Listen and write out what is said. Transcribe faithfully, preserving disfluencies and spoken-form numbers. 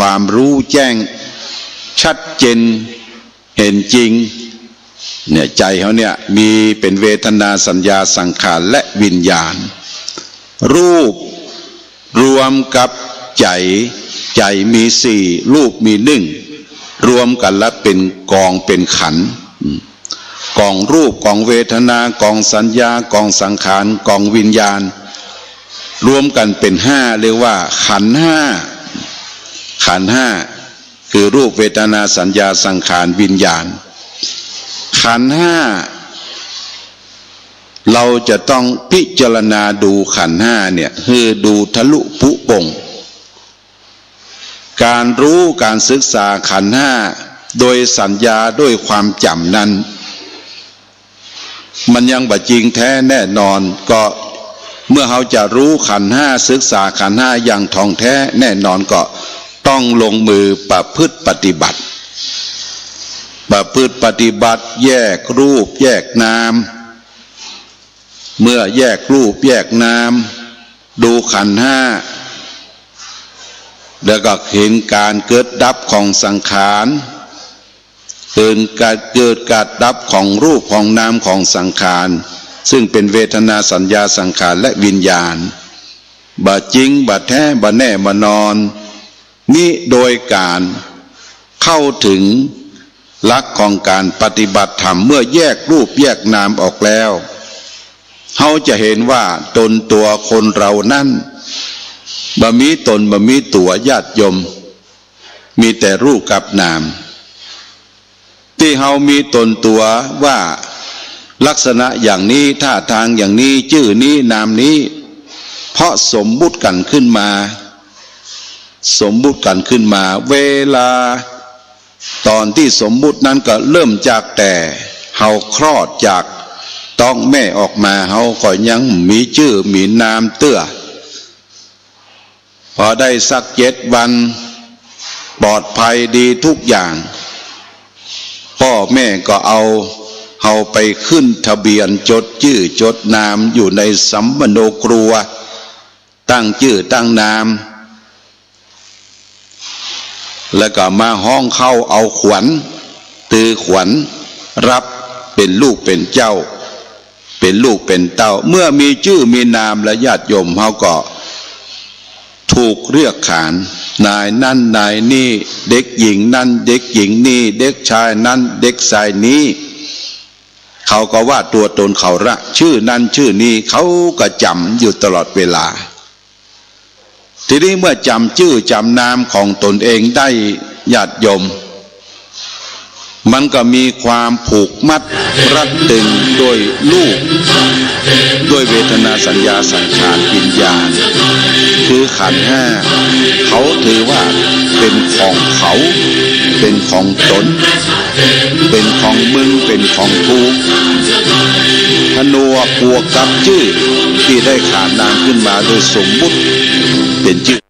ความฮู้แจ้งชัดเจน หันจริง เนี่ย ใจ๋เฮาเนี่ยมีเป๋นเวทนาสัญญาสังขารและวิญญาณ ฮู้รวมกับใจ๋ ใจ๋มีสี่ ฮู้มีนึ่ง รวมกั๋นแล้วเป๋นก๋องเป๋นขันธ์ อืม ก๋องฮู้ ก๋องเวทนา ก๋องสัญญา ก๋องสังขาร ก๋องวิญญาณ รวมกั๋นเป๋นห้า เรียกว่าขันธ์ห้า ขันธ์ห้า คือฮู้ เวทนา สัญญา สังขาร วิญญาณ ขันธ์ห้า เฮาจะต้องพิจารณาดูขันธ์ห้าเนี่ย หื้อดูทะลุปุโป่ง ก๋านฮู้ ก๋านศึกษาขันธ์ห้าโดยสัญญา โดยความจ๋ำนั้น มันยังบ่จริงแท้แน่นอน ก็เมื่อเฮาจะฮู้ขันธ์ห้า ศึกษาขันธ์ห้าอย่างถ่องแท้แน่นอน ก็ต้องลงมือประพฤติปฏิบัติ ประพฤติปฏิบัติแยกฮู้แยกนาม เมื่อแยกฮู้แยกนาม ดูขันธ์ห้า แล้วก็หันก๋านเกิดดับของสังขาร หันก๋านเกิดก๋านดับของฮู้ ของนาม ของสังขาร ซึ่งเป๋นเวทนา สัญญา สังขาร และวิญญาณ บ่จริง บ่แท้ บ่แน่ บ่นอน นี้โดยก๋านเข้าถึงหลักของก๋านปฏิบัติธรรม เมื่อแยกฮู้แยกนามออกแล้ว เฮาจะหันว่าต๋นตั๋วคนเฮานั้น บ่มีต๋น บ่มีตั๋ว ญาติโยม มีแต่ฮู้กับนาม ตี้เฮามีต๋นตั๋วว่าลักษณะอย่างนี้ ท่าตางอย่างนี้ จื้อนี้ นามนี้ เพราะสมมุติกั๋นขึ้นมา สมมุติกั๋นขึ้นมา เวลาต๋อนตี้สมมุตินั้นก็เริ่มจากแต่เฮาคลอดจากต๊องแม่ออกมา เฮาก็ยังมีจื้อมีนามเตื้อ พอได้สักเจ็ดวัน ปลอดภัยดีทุกอย่าง ป้อแม่ก็เอาเฮาไปขึ้นทะเบียน จดจื้อจดนามอยู่ในสัมมโนครัว ตั้งจื้อตั้งนาม แล้วก็มาฮ้องเข้าเอาขวัญ ตือขวัญ ฮับเป๋นลูกเป๋นเจ้า เป๋นลูกเป๋นเต้า เมื่อมีจื้อมีนามแล้ว ญาติโยมเฮาก็ถูกเรียกขาน นายนั้นนายนี้ เด็กหญิงนั้นเด็กหญิงนี้ เด็กชายนั้นเด็กชายนี้ เขาก็ว่าตั๋วต๋นเขาละ จื้อนั้นจื้อนี้ เขาก็จ๋ำอยู่ตลอดเวลา ทีนี้เมื่อจ๋ำจื้อจ๋ำนามของต๋นเองได้ ญาติโยม มันก็มีความผูกมัดรัดตึงด้วยฮู้ ด้วยเวทนา สัญญา สังขาร วิญญาณ คือขันธ์ห้า เขาถือว่าเป๋นของเขา เป๋นของต๋น เป๋นของมึง เป๋นของกู ผนวกบวกกับจื้อตี้ได้ขานนามขึ้นมาโดยสมมุติเป๋นจื้อ